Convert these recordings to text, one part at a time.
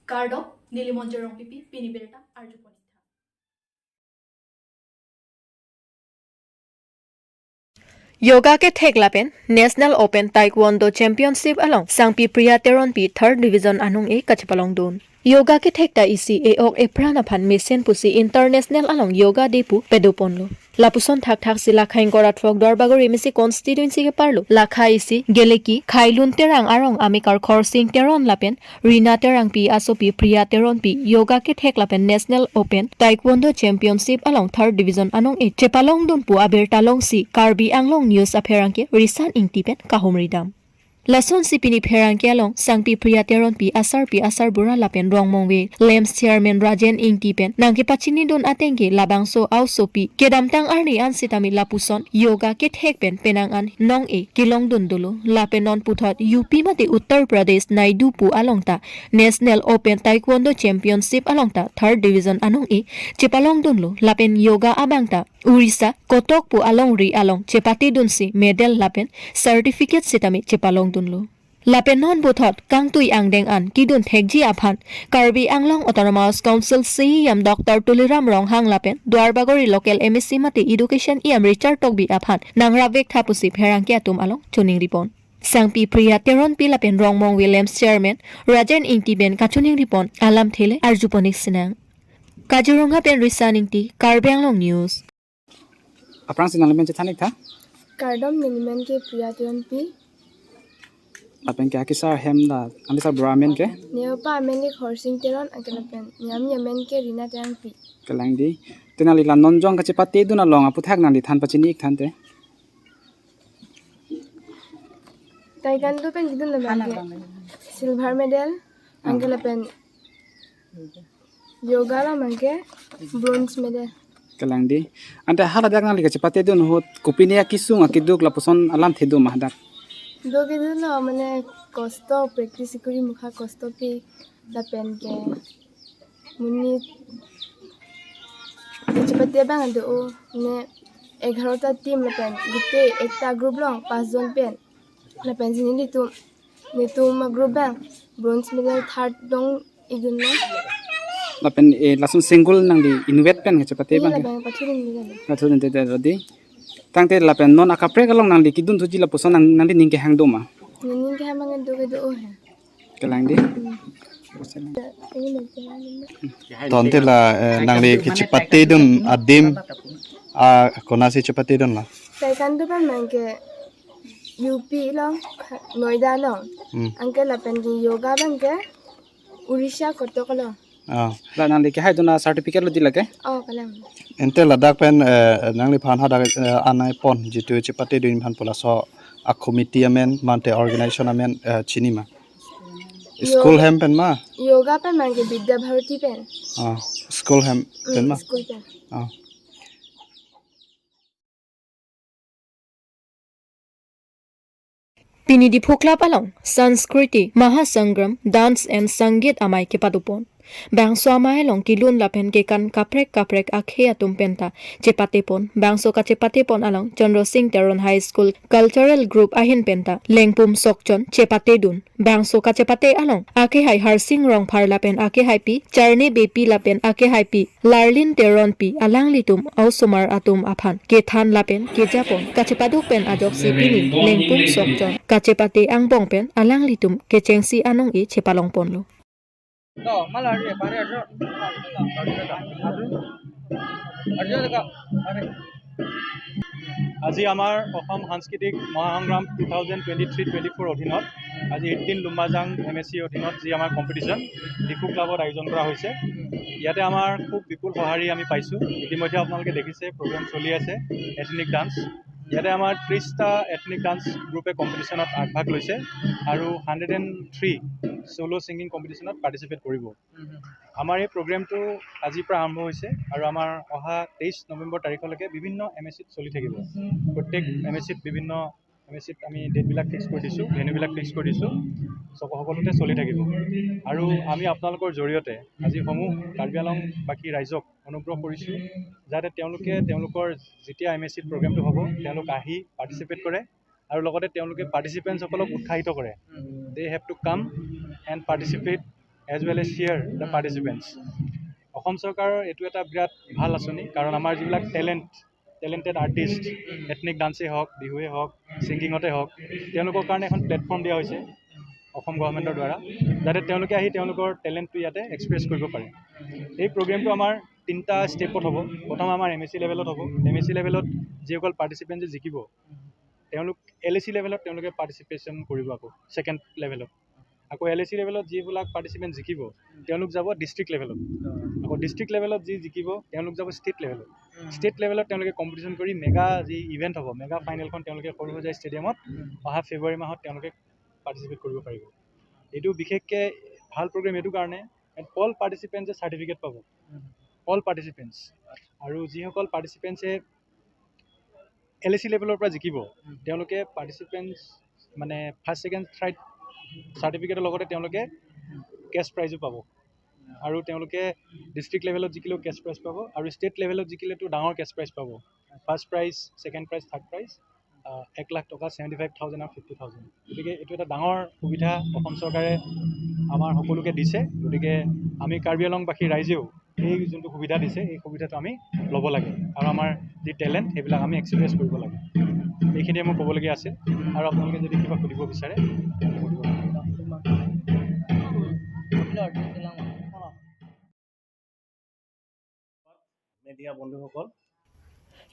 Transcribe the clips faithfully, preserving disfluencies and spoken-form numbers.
Kardom, neli Monjir Rongpipi, pini birta arjuponitha. Yoga kethek lapen National Open Taekwondo Championship along Sangpi Priya Teronpi third division anong-e kachepalongdun. Yoga kethek ta isi e-ok epran aphan mesen pusi International along Yoga Day pu padoponlo. Lapuson thakthak si lakha ingkoi ra throk Duarbagori M A C constituency keparlo lakha isi Geleki Khailun Terang arong amekar Khorsing Teron lapen Rina Terangpi asopi Priya Teronpi Yoga kethek lapen National Open Taekwondo Championship along third division anong-e chepalongdun pu abirta longsi Karbi Anglong News apherangke Risan Ingti pen kahumri dam. Lasonsi pini pherangke along Sangpi Priya Teronpi asarpi asarbura lapen Rongmongve LAMPS Chairman Rajen Ingti pen nangkepachinidun atengke labangso aosopi kedamtang arni an sitame lapuson Yoga kethek pen penang an nong-e kelongdun dolo. Lapen non puthot U P mate Uttar Pradesh naidu pu along ta National Open Taekwondo Championship along ta third division anong-e chepalongdunlo. Lapen Yoga abang ta Orissa, Cuttack pu alongri along chepatedunsi medal lapen certificate sitame chepalongdunlo. Lapen non puthot kangtui angdeng an kedun thekji aphan Karbi Anglong Autonomous Council C E M Doctor Tuliram Ronghang lapen Duarbagori local M A C mate Education E M Richard Tokbi aphan nangrapvek tha pusi pherangke atum along choningripon. Sangpi Priya Teronpi lapen Rongmongve LAMPS Chairman Rajen Ingti pen kachoningripon alamthe le arjuponik sinang. Kaziranga pen Risan Ingti, Karbi Anglong News. Aphrangsi nangli men chethan-ik tha. Kardom, neli men ke Priya Teronpi. Lapen ke akisar hem ta, akisarbura amen ke? Ne-opa amen ke Khorsing Teron, anke lapen ne-ami amen ke Rina Terangpi. Kalang dei. Te nangli la non jong kachepatedun along aphuthak nangli than pachini-ik tha ante. Taekwondo pen kedun labang ke silver medal, ah, anke lapen Yoga labang ke bronze medal. Kalang dei. Ante haladak nangli kachepatedun ahut kopine akesung akeduk lapuson alamthe do ma hadak? Do kedo lo, mane kosto, practice kuri mukha kosto pi lapen ke monit kachepate abang do, ne egarota team lapen gute ekta group along pas jon pen lapen si nelitum, netum agroup abang bronze medal third dong-ikdunlo. Lapen, eh, lason single nangli inutvet pen kachepate abang? Labang pathudun ni kali. Pathudun te te rodi. Tangte lapen non akaprek along nangli kedun thuji lapuson nang, nangli ning kehang do ma? Ning kehang abang do kedo he. Kalang dei. Hmm. Tangte la, eh, nangli kachepatedun adim, ah, konatsi chepatedun la? Taekwondo abang ke U P along, Noida along. Hmm. Anke lapen ke Yoga abang ke Orissa Cuttack along. Ah. La nangli kehaidun a-certificate lo dei lake? Oh, kalang. Ante ladak pen, eh, nangliphan hadak, eh, anai pon jitu chepatedun aphan pu laso a-committee amen mate organization amen, eh, chini ma? Yo-, school hem pen ma? Yoga pen abang ke Vidya Bharati pen. Ah, school hem pen ma? Hmm, school pen. Ah. Pini Diphu Club along Sanskriti Mahasangram Dance and Sangeet amei kepadopon. Bangso amei along kelun lapen kekan kaprek kaprek akhei atum penta chepatepon. Bangso kachepatepon along Chandra Singh Teron High School Cultural Group ahin penta Lengpum Sokchon chepatedun. Bangso kachepate along akehai Harsing Rongphar lapen akehaipi Charni Beypi lapen akehaipi Larlin Teronpi alanglitum a-osomar atum aphan kethan lapen kejapon kachepaduk pen ajoksi pini Lengpum Sokchon kachepate angbong pen alanglitum kechengsi anong-e chepalongponlo. আজি আমাৰ অসম সাংস্কৃতিক মহাসংগ্ৰাম two thousand twenty three twenty four অধীনত আজি এইটিন লুম্বাজাং M A চিৰ অধীনত যি আমাৰ কম্পিটিশ্যন ডিফু ক্লাবত আয়োজন কৰা হৈছে, ইয়াতে আমাৰ খুব বিপুল সঁহাৰি আমি পাইছোঁ। ইতিমধ্যে আপোনালোকে দেখিছে প্ৰগ্ৰাম চলি আছে, এথনিক ডান্স। ইয়াতে আমাৰ ত্ৰিশটা এথনিক ডান্স গ্ৰুপে কম্পিটিশ্যনত আগভাগ লৈছে আৰু hundred and three solo' singing কম্পিটিশ্যনত পাৰ্টিচিপেট কৰিব। আমাৰ এই প্ৰগ্ৰেমটো আজিৰ পৰা আৰম্ভ হৈছে আৰু আমাৰ অহা তেইছ নৱেম্বৰ তাৰিখলৈকে বিভিন্ন এম এ চিত চলি থাকিব। প্ৰত্যেক এম এ চিত বিভিন্ন এম এ চিত আমি ডেটবিলাক ফিক্স কৰি দিছোঁ, ভেন্যুবিলাক ফিক্স কৰি দিছোঁ, সক-, সকলোতে চলি থাকিব। আৰু আমি আপোনালোকৰ জৰিয়তে আজি সমূহ কাৰ্বি আংলংবাসী ৰাইজক অনুগ্ৰহ কৰিছোঁ যাতে তেওঁলোকে তেওঁলোকৰ যেতিয়া এম এ চিত প্ৰগ্ৰেমটো হ'ব, তেওঁলোক আহি পাৰ্টিচিপেট কৰে আৰু লগতে তেওঁলোকে পাৰ্টিচিপেণ্টছসকলক উৎসাহিত কৰে। They have to come and participate as well as cheer the participants. অসম চৰকাৰৰ এইটো এটা বিৰাট ভাল আঁচনি, কাৰণ আমাৰ যিবিলাক টেলেণ্ট, টেলেণ্টেড আৰ্টিষ্ট, এথনিক ডান্সেই হওক, বিহুৱেই হওক, ছিংগিঙতে হওক, তেওঁলোকৰ কাৰণে এখন প্লেটফৰ্ম দিয়া হৈছে অসম গভৰ্ণমেণ্টৰ দ্বাৰা, যাতে তেওঁলোকে আহি তেওঁলোকৰ টেলেণ্টটো ইয়াতে এক্সপ্ৰেছ কৰিব পাৰে। এই প্ৰগ্ৰেমটো আমাৰ তিনিটা ষ্টেপত হ'ব। প্ৰথম আমাৰ এম এ চি লেভেলত হ'ব। এম এ চি লেভেলত যিসকল পাৰ্টিচিপেণ্টে জিকিব, তেওঁলোক এল এ চি লেভেলত তেওঁলোকে পাৰ্টিচিপেশ্যন কৰিব, আকৌ ছেকেণ্ড লেভেলত। আকৌ এল এ চি লেভেলত যিবিলাক পাৰ্টিচিপেণ্ট জিকিব, তেওঁলোক যাব ডিষ্ট্ৰিক্ট লেভেলত। আকৌ ডিষ্ট্ৰিক্ট লেভেলত যি জিকিব, তেওঁলোক যাব ষ্টেট লেভেলত। ষ্টেট লেভেলত তেওঁলোকে কম্পিটিশ্যন কৰি মেগা যি ইভেণ্ট হ'ব, মেগা ফাইনেলখন তেওঁলোকে সৰুসজাই ষ্টেডিয়ামত অহা ফেব্ৰুৱাৰী মাহত তেওঁলোকে পাৰ্টিচিপেট কৰিব পাৰিব। এইটো বিশেষকৈ ভাল প্ৰগ্ৰেম এইটো কাৰণে, অল পাৰ্টিচিপেণ্টছে চাৰ্টিফিকেট পাব, অল পাৰ্টিচিপেণ্টছ। আৰু যিসকল পাৰ্টিচিপেণ্টছে এল এ চি লেভেলৰ পৰা জিকিব, তেওঁলোকে পাৰ্টিচিপেণ্টছ মানে ফাৰ্ষ্ট, ছেকেণ্ড, থাৰ্ড চাৰ্টিফিকেটৰ লগতে তেওঁলোকে কেছ প্ৰাইজো পাব। আৰু তেওঁলোকে ডিষ্ট্ৰিক্ট লেভেলত জিকিলেও কেছ প্ৰাইজ পাব আৰু ষ্টেট লেভেলত জিকিলেতো ডাঙৰ কেছ প্ৰাইজ পাব। First prize, second prize, third prize, আহ, এক লাখ টকা, ছেভেণ্টি ফাইভ থাউজেণ্ড আৰু ফিফটি থাউজেণ্ড। গতিকে এইটো এটা ডাঙৰ সুবিধা অসম চৰকাৰে আমাৰ সকলোকে দিছে। গতিকে আমি কাৰ্বি আংলংবাসী ৰাইজেও এই যোনটো সুবিধা দিছে, এই সুবিধাটো আমি ল'ব লাগে আৰু আমাৰ যি টেলেণ্ট, সেইবিলাক আমি এক্সপ্ৰেছ কৰিব লাগে। এইখিনিয়ে মোৰ ক'বলগীয়া আছিল। আৰু আপোনালোকে যদি কিবা সুধিব বিচাৰে, সুধিব পাৰে। মিডিয়া বন্ধুসকল,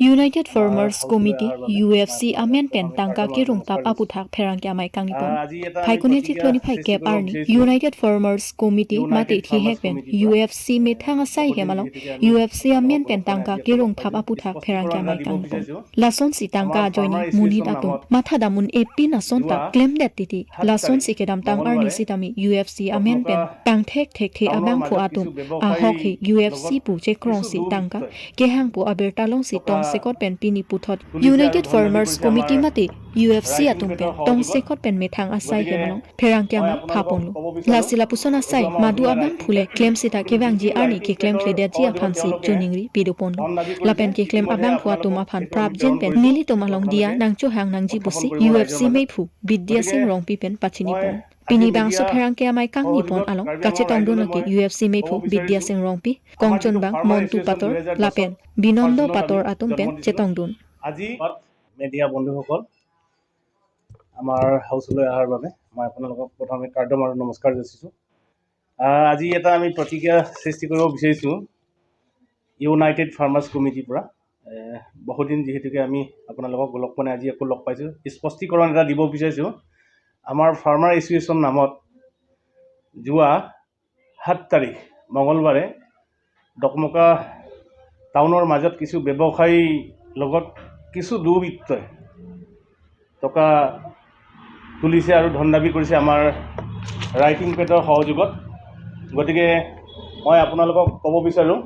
United Farmers Committee, U F C amen pen tangka kerung tap aphuthak pherangke amei kangni pon. Phaikuni chiklo niphai kep arni United Farmers Committee mate thihek pen U F C methang asai hem along U F C amen pen tangka kerung tap aphuthak pherangke amei kangni pon. Lasonsi tangka ajoine monit atum mathadam un-e pin ason ta klemdet titi. Lasonsi kedamtang arni sitame U F C amen pen tangthek thekthe abangphu atum ahok he U F C pu chekrongsi tangka kehang pu abirta longsi tongsekot pen pini puthot United Farmers Committee mate U F C atum pen tongsekot pen methang asai hem along pherangke amei phaponlo. Lasi lapuson asai madu abangphu le klem sita kevangji arni keklemkledetji aphansi choningri pidoponlo. Lapen keklem abangphu atum aphan prapjin pen nelitum along diya nangchohang nangji pusi U F C meiphu Bidya Sing Rongpi pen pachinipon. Pini bangso pherangke amei kangni pon along kachetongdun lake U F C meiphu Bidya Sing Rongpi, kongchunbang Montu Pator lapen Binondo Pator atum pen chetongdun. আজি মিডিয়া বন্ধুসকল, আমাৰ হাউচলৈ অহাৰ বাবে মই আপোনালোকক প্ৰথমে কাৰ্ডম আৰু নমস্কাৰ যাচিছোঁ। আহ, আজি এটা আমি প্ৰতিক্ৰিয়া সৃষ্টি কৰিব বিচাৰিছোঁ ইউনাইটেড ফাৰ্মাৰ্ছ কমিটিৰ পৰা। এহ, বহুদিন যিহেতুকে আমি আপোনালোকক লগ পোৱা নাই, আজি আকৌ লগ পাইছোঁ। স্পষ্টীকৰণ এটা দিব বিচাৰিছোঁ। আমাৰ ফাৰ্মাৰ এছ'চিয়েশ্যন নামত যোৱা সাত তাৰিখ মঙলবাৰে ডকমকা টাউনৰ মাজত কিছু ব্যৱসায়ীৰ লগত কিছু দুৰ্বৃত্তই টকা তুলিছে আৰু ধন দাবী কৰিছে আমাৰ ৰাইটিং পেডৰ সহযোগত। গতিকে মই আপোনালোকক ক'ব বিচাৰোঁ,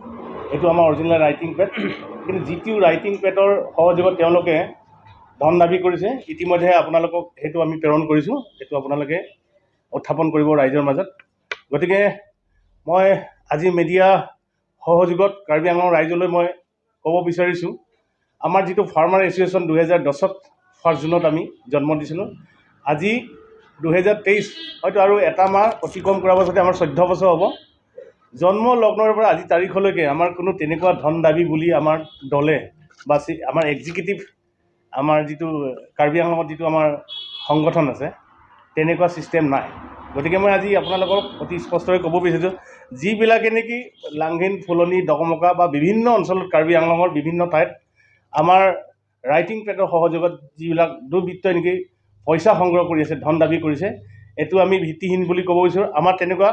এইটো আমাৰ অৰিজিনেল ৰাইটিং পেড, কিন্তু যিটো ৰাইটিং পেডৰ সহযোগত তেওঁলোকে ধন দাবী কৰিছে, ইতিমধ্যে আপোনালোকক সেইটো আমি প্ৰেৰণ কৰিছোঁ, সেইটো আপোনালোকে উত্থাপন কৰিব ৰাইজৰ মাজত। গতিকে মই আজি মিডিয়া সহযোগত কাৰ্বি আংলং ৰাইজলৈ মই ক'ব বিচাৰিছোঁ, আমাৰ যিটো ফাৰ্মাৰ এছ'চিয়েশ্যন দুহেজাৰ দহত ফাৰ্ষ্ট জুনত আমি জন্ম দিছিলোঁ, আজি দুহেজাৰ তেইছ, হয়তো আৰু এটা মাহ অতিক্ৰম কৰাৰ পাছতে আমাৰ চৈধ্য বছৰ হ'ব। জন্ম লগ্নৰ পৰা আজি তাৰিখলৈকে আমাৰ কোনো তেনেকুৱা ধন দাবী বুলি আমাৰ দলে বা চি-, আমাৰ এক্সিকিউটিভ, আমাৰ যিটো কাৰ্বি আংলঙত যিটো আমাৰ সংগঠন আছে, তেনেকুৱা ছিষ্টেম নাই। গতিকে মই আজি আপোনালোকক অতি স্পষ্টকৈ ক'ব বিচাৰিছোঁ, যিবিলাকে নেকি লাংহিন, ফুলনি, ডকমকা বা বিভিন্ন অঞ্চলত কাৰ্বি আংলঙৰ বিভিন্ন ঠাইত আমাৰ ৰাইটিং পেডৰ সহযোগত যিবিলাক দুৰ্বৃত্তই নেকি পইচা সংগ্ৰহ কৰি আছে, ধন দাবী কৰিছে, এইটো আমি ভিত্তিহীন বুলি ক'ব বিচাৰোঁ। আমাৰ তেনেকুৱা,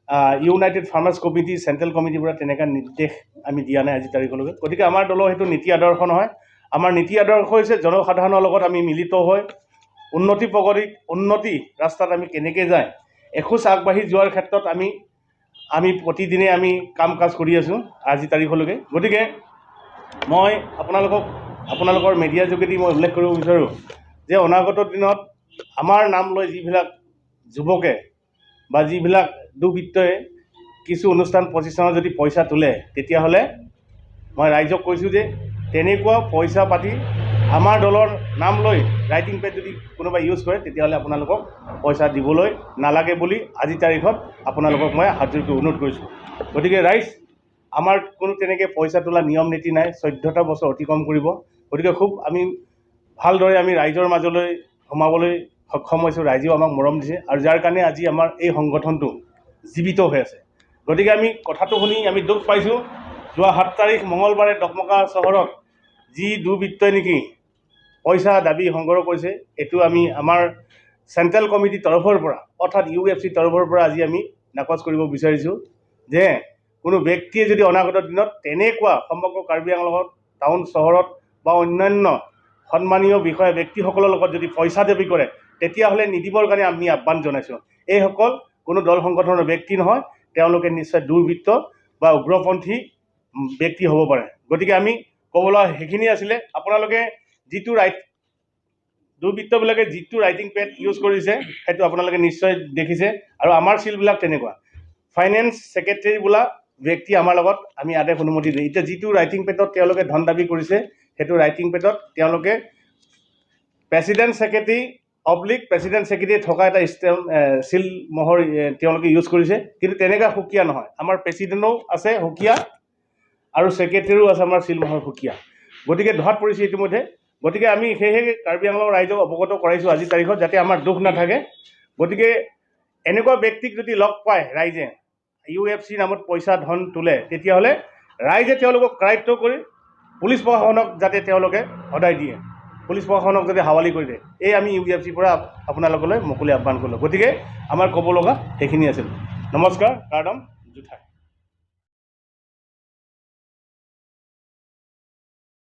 আহ, ইউনাইটেড ফাৰ্মাৰ্ছ কমিটি, চেণ্ট্ৰেল কমিটিৰ পৰা তেনেকুৱা নিৰ্দেশ আমি দিয়া নাই আজি তাৰিখলৈকে। গতিকে আমাৰ দলৰ সেইটো নীতি আদৰ্শ নহয়। আমাৰ নীতি আদৰ্শ হৈছে জনসাধাৰণৰ লগত আমি মিলিত হৈ উন্নতি প্ৰগতি, উন্নতি ৰাস্তাত আমি কেনেকে যায়, এখোজ আগবাঢ়ি যোৱাৰ ক্ষেত্ৰত আমি, আমি প্ৰতিদিনে আমি কাম কাজ কৰি আছোঁ আজি তাৰিখলৈকে। গতিকে মই আপোনালোকক, আপোনালোকৰ মিডিয়াৰ যোগেদি মই উল্লেখ কৰিব বিচাৰোঁ যে অনাগত দিনত আমাৰ নাম লৈ যিবিলাক যুৱকে বা যিবিলাক দুৰ্বৃত্তই কিছু অনুষ্ঠান প্ৰতিষ্ঠানত যদি পইচা তোলে, তেতিয়াহ'লে মই ৰাইজক কৈছোঁ যে তেনেকুৱা পইচা পাতি আমাৰ দলৰ নাম লৈ ৰাইটিং পেড যদি কোনোবাই ইউজ কৰে, তেতিয়াহ'লে আপোনালোকক পইচা দিবলৈ নালাগে বুলি আজিৰ তাৰিখত আপোনালোকক মই হাত জোৰকৈ অনুৰোধ কৰিছোঁ। গতিকে ৰাইজ, আমাৰ কোনো তেনেকৈ পইচা তোলা নিয়ম নীতি নাই। চৈধ্যটা বছৰ অতিক্ৰম কৰিব। গতিকে খুব আমি ভালদৰে আমি ৰাইজৰ মাজলৈ সোমাবলৈ সক্ষম হৈছোঁ। ৰাইজেও আমাক মৰম দিছে আৰু যাৰ কাৰণে আজি আমাৰ এই সংগঠনটো জীৱিত হৈ আছে। গতিকে আমি কথাটো শুনি আমি দুখ পাইছোঁ। যোৱা সাত তাৰিখ মঙলবাৰে ডকমকা চহৰত যি দুৰ্বৃত্তই নেকি পইচা দাবী সংগ্ৰহ কৰিছে, এইটো আমি আমাৰ চেণ্ট্ৰেল কমিটিৰ তৰফৰ পৰা, অৰ্থাৎ ইউ এফ চিৰ তৰফৰ পৰা আজি আমি নাকচ কৰিব বিচাৰিছোঁ যে কোনো ব্যক্তিয়ে যদি অনাগত দিনত তেনেকুৱা সমগ্ৰ কাৰ্বি আংলঙত, টাউন চহৰত বা অন্যান্য সন্মানীয় বিষয়া ব্যক্তিসকলৰ লগত যদি পইচা দাবী কৰে, তেতিয়াহ'লে নিদিবৰ কাৰণে আমি আহ্বান জনাইছোঁ। এইসকল কোনো দল সংগঠনৰ ব্যক্তি নহয়, তেওঁলোকে নিশ্চয় দুৰ্বৃত্ত বা উগ্ৰপন্থী ব্যক্তি হ'ব পাৰে। গতিকে আমি ক'বলৈ সেইখিনি আছিলে। আপোনালোকে যিটো ৰাইট দুৰ্বৃত্তবিলাকে যিটো ৰাইটিং পেড ইউজ কৰিছে, সেইটো আপোনালোকে নিশ্চয় দেখিছে। আৰু আমাৰ চিলবিলাক তেনেকুৱা। ফাইনেন্স ছেক্ৰেটাৰী বোলা ব্যক্তি আমাৰ লগত আমি আদেশ অনুমতি দিওঁ। এতিয়া যিটো ৰাইটিং পেডত তেওঁলোকে ধন দাবী কৰিছে, সেইটো ৰাইটিং পেডত তেওঁলোকে president secretary oblique president secretary থকা এটা ষ্টেম্প, এ, চিল মোহৰ, এ, তেওঁলোকে ইউজ কৰিছে। কিন্তু তেনেকুৱা সুকীয়া নহয়। আমাৰ প্ৰেচিডেণ্টো আছে সুকীয়া আৰু ছেক্ৰেটাৰীও আছে আমাৰ চিল মোহৰ সুকীয়া। গতিকে ধৰাত পৰিছে ইতিমধ্যে। গতিকে আমি সেয়েহে কাৰ্বি আংলং ৰাইজক অৱগত কৰাইছোঁ আজিৰ তাৰিখত, যাতে আমাৰ দুখ নাথাকে। গতিকে এনেকুৱা ব্যক্তিক যদি লগ পায় ৰাইজে, ইউ এফ চিৰ নামত পইচা ধন তোলে, তেতিয়াহ'লে ৰাইজে তেওঁলোকক কাৰায়ত্ত কৰি পুলিচ প্ৰশাসনক যাতে তেওঁলোকে সদায় দিয়ে, পুলিচ প্ৰশাসনক যাতে হাৱালি কৰি দিয়ে, এই আমি ইউ এফ চিৰ পৰা আপোনালোকলৈ মুকলি আহ্বান কৰিলোঁ। গতিকে আমাৰ ক'ব লগা সেইখিনি আছিল। নমস্কাৰ, কাৰ্ডম, জুথাই।